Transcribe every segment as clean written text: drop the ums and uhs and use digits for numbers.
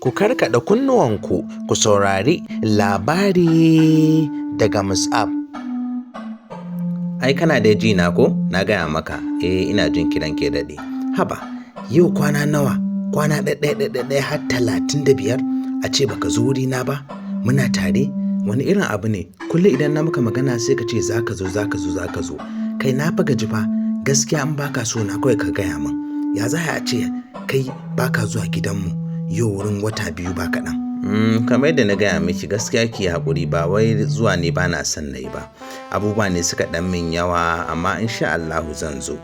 Ku karkaɗa kunnuwanku ku saurari labari daga Mus'ab. Ai kana dai ji na ko? Na gaya maka, eh ina jin kiran ke daɗe. Haba, yau kwana nawa? Kwana ɗaya ɗaya ɗaya har 35 a ce baka zo wurina ba? Muna tare? Wani irin abu ne? Kullum idan na maka magana sai ka ce za ka zo, za ka zo, za ka zo. Kai na fa gaji fa, gaskiya in baka so na kawai ka gaya min. Ya za a ce kai baka zuwa gidanmu yau wurin wata 2 ba kaɗan. Kamar yadda na gaya miki gaskiya ki haƙuri ba wai zuwa ne ba na son na yi ba. Abubuwa ne suka ɗan min yawa amma in sha Allahu zan zo.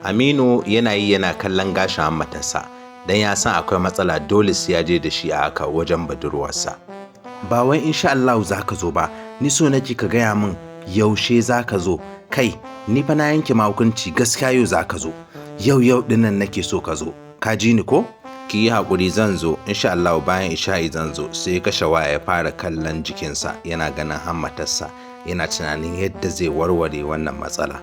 Aminu yana yi yana kallon gashin hammatarsa don ya san akwai matsala dole sai ya je da shi a haka wajen budurwarsa. Ba wai in sha Allahu za ka zo ba, ni so nake ka gaya min yaushe za ka zo. Kai, ni fa na yanke ma hukunci gaskiya yau za ka zo. Yau yau ɗinnan nake so ka zo. Ka ji ni ko? Ki yi haƙuri zan zo in sha Allahu bayan isha'i zan zo. Sai ya kashe waya ya fara kallon jikinsa yana ganin hammatarsa yana tunanin yadda zai warware wannan matsala.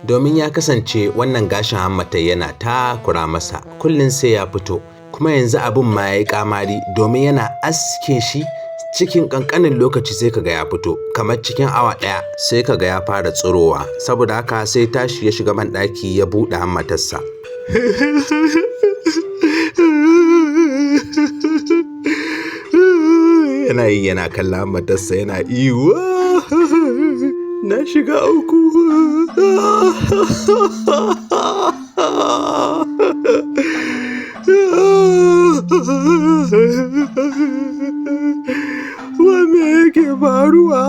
Domin ya kasance wannan gashin hammatar yana takura masa kullum sai ya fito kuma yanzu abin ma ya yi ƙamari domin yana aske shi cikin ƙanƙanin lokaci sai kaga ya fito kamar cikin awa 1 sai kaga ya fara tsirowa. Saboda haka sai tashi ya shiga banɗaki ya buɗe hammatarsa. Yana yi yana kallon hammatarsa yana ihu. Na shiga uku. Wa me yake faruwa?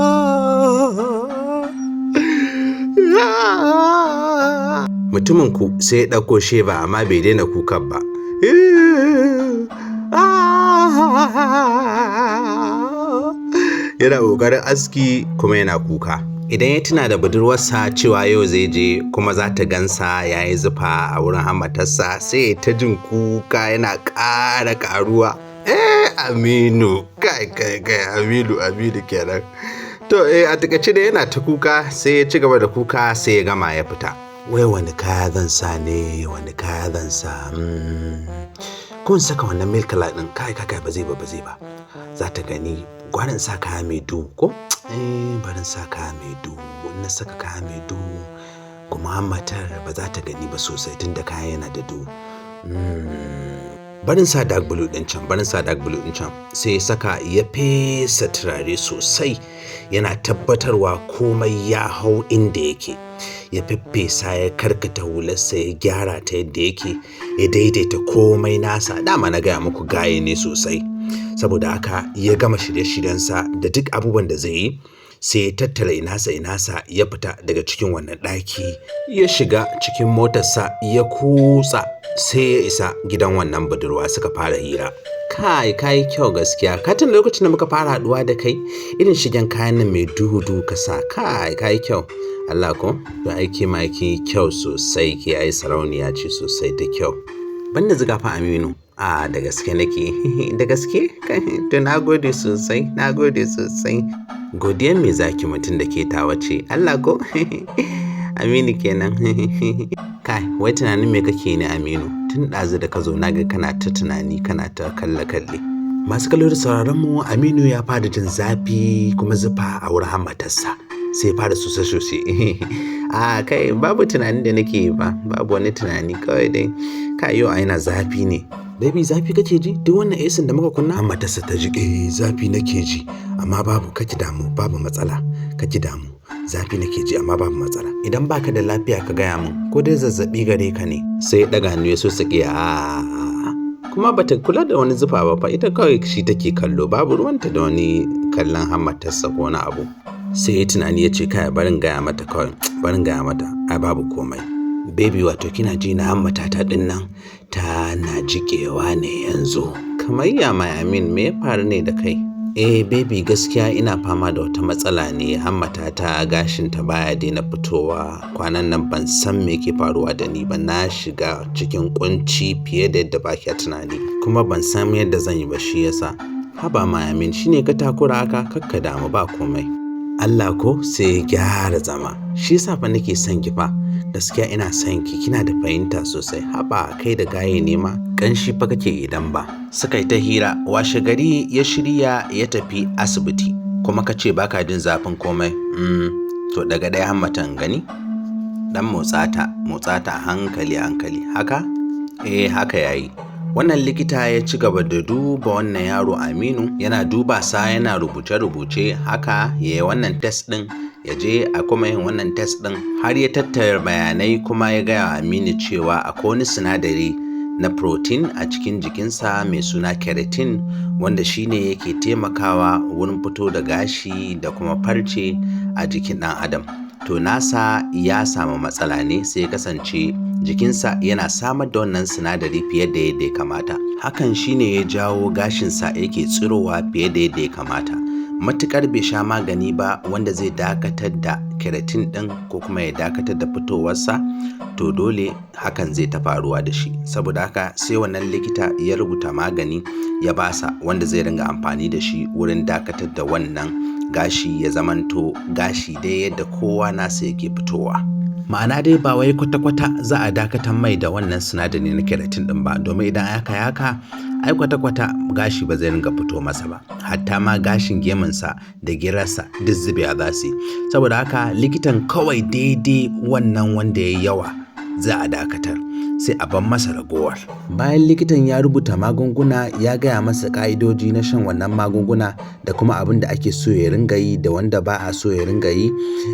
Mutumin ku sai ya ɗauko sheba amma bai daina kukan ba. Yana ƙoƙarin aski kuma yana kuka. Idan ya tuna da budurwarsa cewa yau zai je kuma za ta gansa ya yi zufa a wurin hammatarsa sai ya ta jin kuka yana ƙara ƙaruwa. Eh Aminu, kai kai kai Aminu, Aminu kenan. To a takaice dai yana ta kuka sai ya ci gaba da kuka sai ya gama ya fita. Wai wani kaya zan sa ne? Wani kaya zan sa? Ko in saka wannan milk color ɗin? Kai kai kai ba zai ba, ba zai ba. Za ta gani gwara in sa kaya mai duhu ko? Eh bari in sa kaya mai duhu. In na saka kaya mai duhu kuma hammatar ba za ta gani ba sosai tunda kayan yana da duhu. Bari in sa dark blue ɗin can, bari in sa dark blue ɗin can. Sai ya saka ya fesa turare sosai yana tabbatarwa komai ya hau inda yake. Ya feffesa ya karkata hularsa ya gyara ta yadda yake ya daidaita komai nasa. Dama na gaya muku gaye ne sosai. Saboda haka ya gama shirye-shiryensa da duk abubuwan da zai yi sai ya tattara inasa inasa ya fita daga cikin wannan ɗaki ya shiga cikin motarsa ya kutsa sai ya isa gidan wannan budurwa suka fara hira. Kai kai kyau gaskiya. Ka tuna lokacin da muka fara haɗuwa da kai irin shigen kayan nan mai duhu duhu ka sa kai kai kyau. Allah ko? To ai ke ma kin yi kyau sosai ke ai sarauniya ce sosai ta kyau. Banda ziga fa Aminu. A da gaske nake. Da gaske? To na gode sosai, na gode sosai. Godiyan me zaki mutum da ke tawa ce? Allah ko? Aminu kenan. Kai wai tunanin me kake ne Aminu? Tun ɗazu da ka zo na ga kana ta tunani kana ta kalle kalle. Masu kallo da sauraron mu Aminu ya fara jin zafi kuma zufa a wurin hammatarsa. Sai fara sosai sosai. A kai babu tunanin da nake yi ba, babu wani tunani kawai dai. Kai yau ai na zafi ne. Baby zafi kake ji? Duk wannan AC da muka kunna? Hammatarsa ta ji eh zafi nake ji amma babu kake damu babu matsala kake damu. Zafi nake ji amma babu matsala. Idan baka da lafiya ka gaya min ko dai zazzaɓi gare ka ne. Sai ya ɗaga hannu ya so sake a kuma bata kula da wani zufa ba fa ita kawai shi take kallo babu ruwanta da wani kallon hammatarsa ko wani abu. Sai ya tunani ya ce kai barin gaya mata kawai barin gaya mata ai babu komai. Baby wato kina ji na hammatata ɗin nan tana jiƙewa ne yanzu. Kamar ya my Amin me ya faru ne da kai? Eh baby gaskiya ina fama da wata matsala ne hammatata gashinta baya daina fitowa. Kwanan nan ban san me ke faruwa da ni ba na shiga cikin ƙunci fiye da yadda ba kya tunani kuma ban san yadda zan yi ba shi yasa. Haba my Amin shine ka takura haka kakka damu ba komai. Allah ko? Sai ya gyara zama. Shi yasa fa nake son ki fa. Gaskiya ina son ki, kina da fahimta sosai. Haba kai da gaye ne ma, ƙanshi fa kake idan ba. Suka yi ta hira, washe gari ya shirya ya tafi asibiti. Kuma ka ce baka jin zafin komai. To daga ɗaya hammatan gani? Dan motsa ta, motsa ta hankali hankali. Haka? Eh haka yayi. Wannan likita ya ci gaba da duba wannan yaro Aminu, yana duba sa yana rubuce-rubuce haka ya yi wannan test ɗin, ya je a kuma yin wannan test ɗin har ya tattara bayanai kuma ya gaya wa Aminu cewa akwai wani sinadari na protein a cikin jikinsa mai suna keratin wanda shine yake taimakawa wurin fito da gashi da kuma farce a jikin ɗan adam. To nasa ya samu matsala ne sai ya kasance jikinsa yana samar da wannan sinadari fiye da yadda ya kamata. Hakan shine ya jawo gashinsa yake tsirowa fiye da yadda ya kamata. Matuƙar bai sha magani ba wanda zai dakatar da keratin ɗin ko kuma ya dakatar da fitowarsa, to dole hakan zai ta faruwa da shi. Saboda haka sai wannan likita ya rubuta magani ya basa wanda zai ringa amfani da shi wurin dakatar da wannan gashi ya zamanto gashi dai yadda kowa nasa yake fitowa. Ma'ana dai ba wai kwata-kwata za a dakatar mai da wannan sinadari na keratin ɗin ba, domin idan aka yi haka ai kwata-kwata gashi ba zai ringa fito masa ba. Hatta ma gashin gemunsa da girarsa duk zubewa za su yi. Saboda haka likitan kawai daidai wannan wanda ya yi yawa za a dakatar, sai a bar masa ragowar. Bayan likitan ya rubuta magunguna ya gaya masa ƙa'idoji na shan wannan magunguna da kuma abin da ake so ya ringa yi da wanda ba a so ya ringa yi,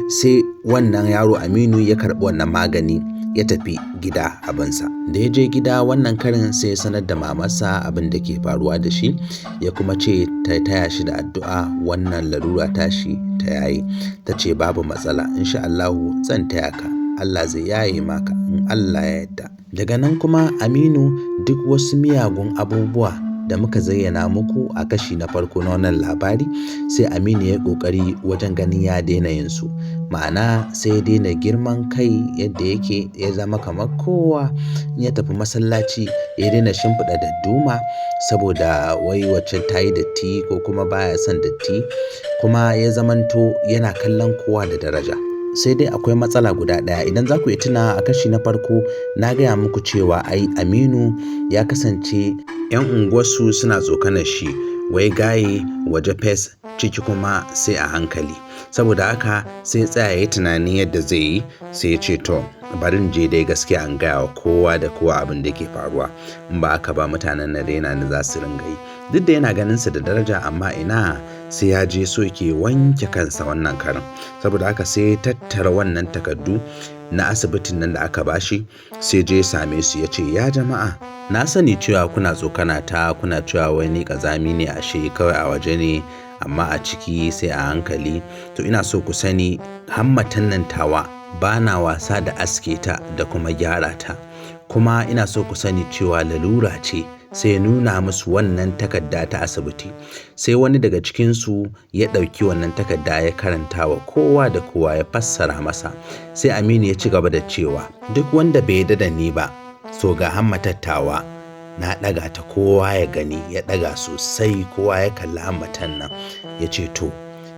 sai wannan yaro Aminu ya karɓi wannan magani ya tafi gida abinsa. Da ya je gida wannan karin sai ya sanar da mamarsa abin da ke faruwa da shi, ya kuma ce ta taya shi da addu'a wannan larura tashi ta yaye. Ta ce babu matsala, insha Allahu zan taya ka. Allah zai yaye maka in Allah ya yarda. Daga nan kuma Aminu duk wasu miyagun abubuwa da muka zayyana muku a kashi na farko na wannan labari, sai Aminu ya yi ƙoƙari wajen ganin ya daina yin su. Ma'ana sai ya daina girman kai yadda yake, ya zama kamar kowa. In ya tafi masallaci ya daina shimfiɗa dadduma saboda wai wacce ta yi datti ko kuma baya son datti, kuma ya zamanto yana kallon kowa da daraja. Sai dai akwai matsala guda ɗaya. Idan za ku iya tuna a kashi na farko na gaya muku cewa ai Aminu ya kasance 'yan unguwarsu suna tsokanar shi, wai gaye waje fes ciki kuma sai a hankali. Saboda haka sai ya tsaya ya yi tunanin yadda zai yi, sai ya ce to bari in je dai gaskiya in gaya wa kowa da kowa abin da ke faruwa. In ba haka ba mutanen nan raina ni za su ringa yi. Duk da yana ganinsa da daraja amma ina sai ya je so yake wanke kansa wannan karin. Saboda haka sai ya tattara wannan takardu na asibitin nan da aka bashi, sai je ya same su ya ce ya jama'a, na sani cewa kuna tsokana ta, kuna cewa wai ni ƙazami ne ashe kawai a waje ne amma a ciki sai a hankali. To ina so ku sani hammatan nan tawa ba na wasa da aske ta da kuma gyara ta. Kuma ina so ku sani cewa lalura ce. Sai ya nuna musu wannan takarda ta asibiti. Sai wani daga cikinsu ya ɗauki wannan takarda ya karanta wa kowa da kowa ya fassara masa. Sai Aminu ya ci gaba da cewa duk wanda bai yarda da ni ba, so ga hammatattawa na ɗaga ta kowa ya gani, ya ɗaga sosai kowa ya kalli hammatan nan. Ya ce to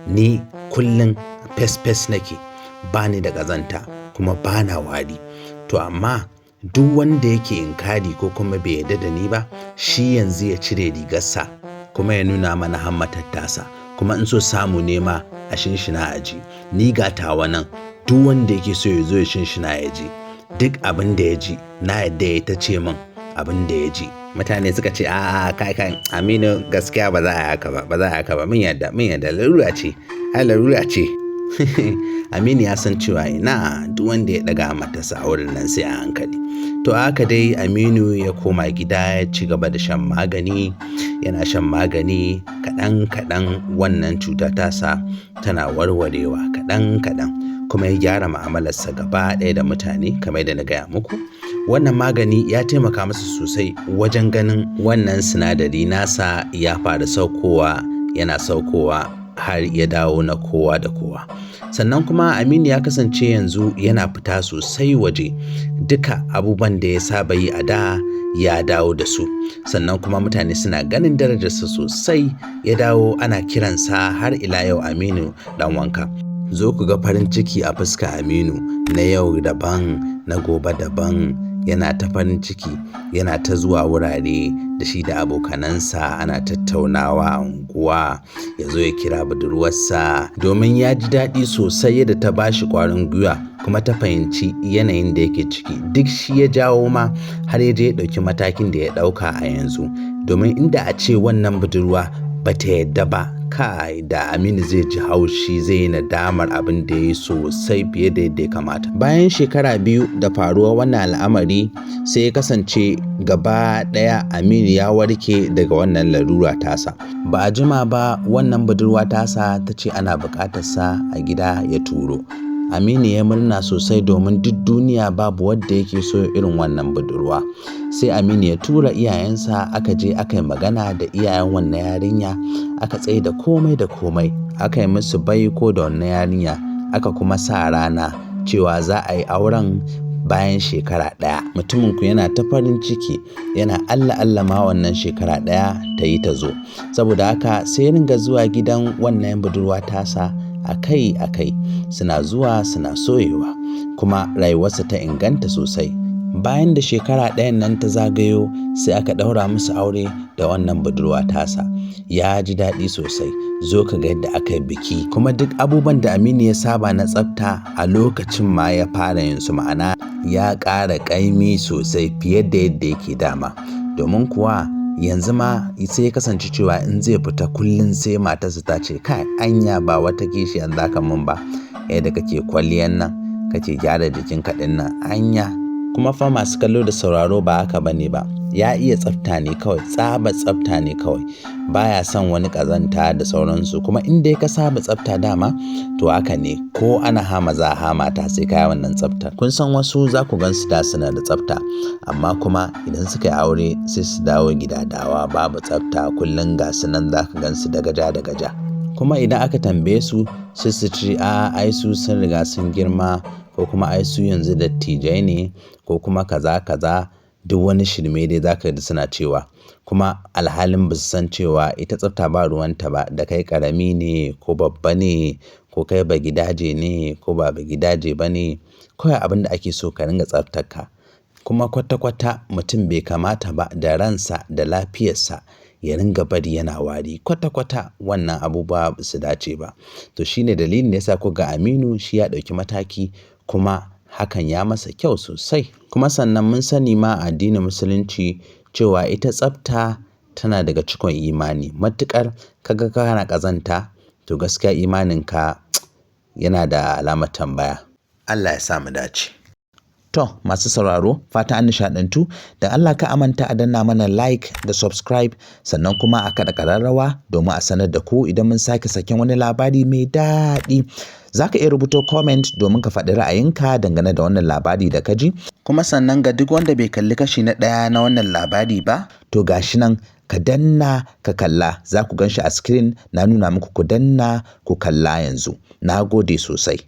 ni kullum fes-fes nake, ba ni da ƙazanta kuma ba na wari. To amma duk wanda yake inkari ko kuma bai yarda da ni ba, shi yanzu ya cire rigarsa kuma ya nuna mana hammatattasa. Kuma in so samu nema a shinshina a ji. Ni ga tawa nan, duk wanda yake so ya zo ya shinshina ya ji. Duk abin da ya ji, na yarda ya ta ce min abin da ya ji. Mutane suka ce a'a kai kai Aminu gaskiya ba za a yi haka ba, ba za a yi haka ba. Mun yarda, mun yarda larura ce, ai larura ce. Aminu ya san cewa ina duk wanda ya ɗaga matarsa a wurin nan sai a hankali. To haka dai Aminu ya koma gida ya ci gaba da shan magani, yana shan magani kaɗan kaɗan wannan cuta tasa tana warwarewa kaɗan kaɗan. Kuma ya gyara mu'amalarsa gaba ɗaya da mutane kamar yadda na gaya muku. Wannan magani ya taimaka masa sosai wajen ganin wannan sinadari nasa ya fara saukowa, yana saukowa har ya dawo na kowa da kowa. Sannan kuma Aminu ya kasance yanzu yana fita sosai waje. Duka abubuwan da ya saba yi a da ya dawo da su. Sannan kuma mutane suna ganin darajarsa sosai. Ya dawo ana kiransa har ila yau Aminu ɗan wanka. Zo ku ga farin ciki a fuska Aminu na yau daban na gobe daban. Yana ta farin ciki, yana ta zuwa wurare da shi da abokanansa ana tattaunawa a unguwa. Ya zo ya kira budurwarsa domin ya ji daɗi sosai yadda ta ba shi ƙwarin gwiwa kuma ta fahimci yanayin da yake ciki. Duk shi ya jawo ma har ya je ya ɗauki matakin da ya ɗauka a yanzu. Domin inda a ce wannan budurwa ba ta yadda ba, kai da Aminu zai ji haushi, zai yi nadamar abin da ya yi sosai fiye da yadda ya kamata. Bayan shekara 2 da faruwar wannan al'amari, sai ya kasance gaba ɗaya Aminu ya warke daga wannan larura tasa. Ba a jima ba wannan budurwa tasa ta ce ana buƙatarsa a gida ya turo. Aminu ya murna sosai domin duk duniya babu wadda yake so irin wannan budurwa. Sai Aminu ya tura iyayensa aka je aka yi magana da iyayen wannan yarinya, aka tsaye da komai da komai, aka yi musu baiko da wannan yarinya, aka kuma sa rana cewa za a yi auren bayan shekara 1. Mutumin ku yana ta farin ciki, yana Allah Allah ma wannan shekara 1 ta yi ta zo. Saboda haka sai ya ringa zuwa gidan wannan budurwa tasa akai akai, suna zuwa suna soyewa, kuma rayuwarsa ta inganta sosai. Bayan da shekara 1 nan ta zagayo, sai aka ɗaura musu aure da wannan budurwa tasa. Ya ji daɗi sosai. Zo ka ga yadda aka yi biki. Kuma duk abubuwan da Aminu ya saba na tsafta a lokacin ma ya fara yin su, ma'ana ya ƙara ƙaimi sosai fiye da yadda yake dama. Domin kuwa yanzu ma sai ya kasance cewa in zai fita kullum sai matarsa ta ce, kai anya ba wata kishiyan za ka mun ba, yadda kake kwalliyan nan, kake gyara jikinka ɗin nan, anya. Kuma fa masu kallo da sauraro ba haka bane ba. Ya iya tsafta ne kawai, tsaba tsafta ne kawai. Baya son wani ƙazanta da sauransu. Kuma in dai ka saba tsafta dama, to haka ne. Ko ana hama za a hama ta sai ka yi wannan tsaftar. Kun san wasu za ku gan su da suna da tsafta, amma kuma idan suka yi aure sai su dawo gidadawa babu tsafta. Kullum ga su nan za ka gan su da gaja da gaja. Kuma idan aka tambaye su sai su ce, a ai su sun riga sun girma, ko kuma ai su yanzu dattijai ne, ko kuma kaza kaza. Duk wani shirme dai za ka ji suna cewa. Kuma alhalin ba su san cewa ita tsafta ba ruwanta ba, da kai ƙarami ne ko babba ne, ko kai ba gidaje ne ko ba gidaje ba ne. Kawai abin da ake so ka ringa tsaftarka. Kuma kwata kwata mutum bai kamata ba da ransa da lafiyarsa ya ringa bari yana wari. Kwata kwata wannan abubuwa ba su dace ba. To shine dalilin da ya sa kuka ga Aminu shi ya ɗauki mataki, kuma hakan ya masa kyau sosai. Kuma sannan mun sani ma a addinin Musulunci cewa ita tsafta tana daga cikon imani. Matuƙar ka ga kana ƙazanta, to gaskiya imaninka yana da alamar tambaya. Allah ya sa mu dace. To masu sauraro, fata an nishaɗantu. Dan Allah ka amanta a danna mana like da subscribe, sannan kuma a kaɗa ƙararrawa domin a sanar da ku idan mun sake saken wani labari mai daɗi. Za ka iya rubuto comment domin ka faɗi ra'ayinka dangane da wannan labari da ka ji. Kuma sannan ga duk wanda bai kalli kashi na 1 na wannan labari ba, to gashi nan ka danna ka kalla. Za ku gan shi a screen na nuna muku, ku danna ku kalla yanzu. Na gode sosai.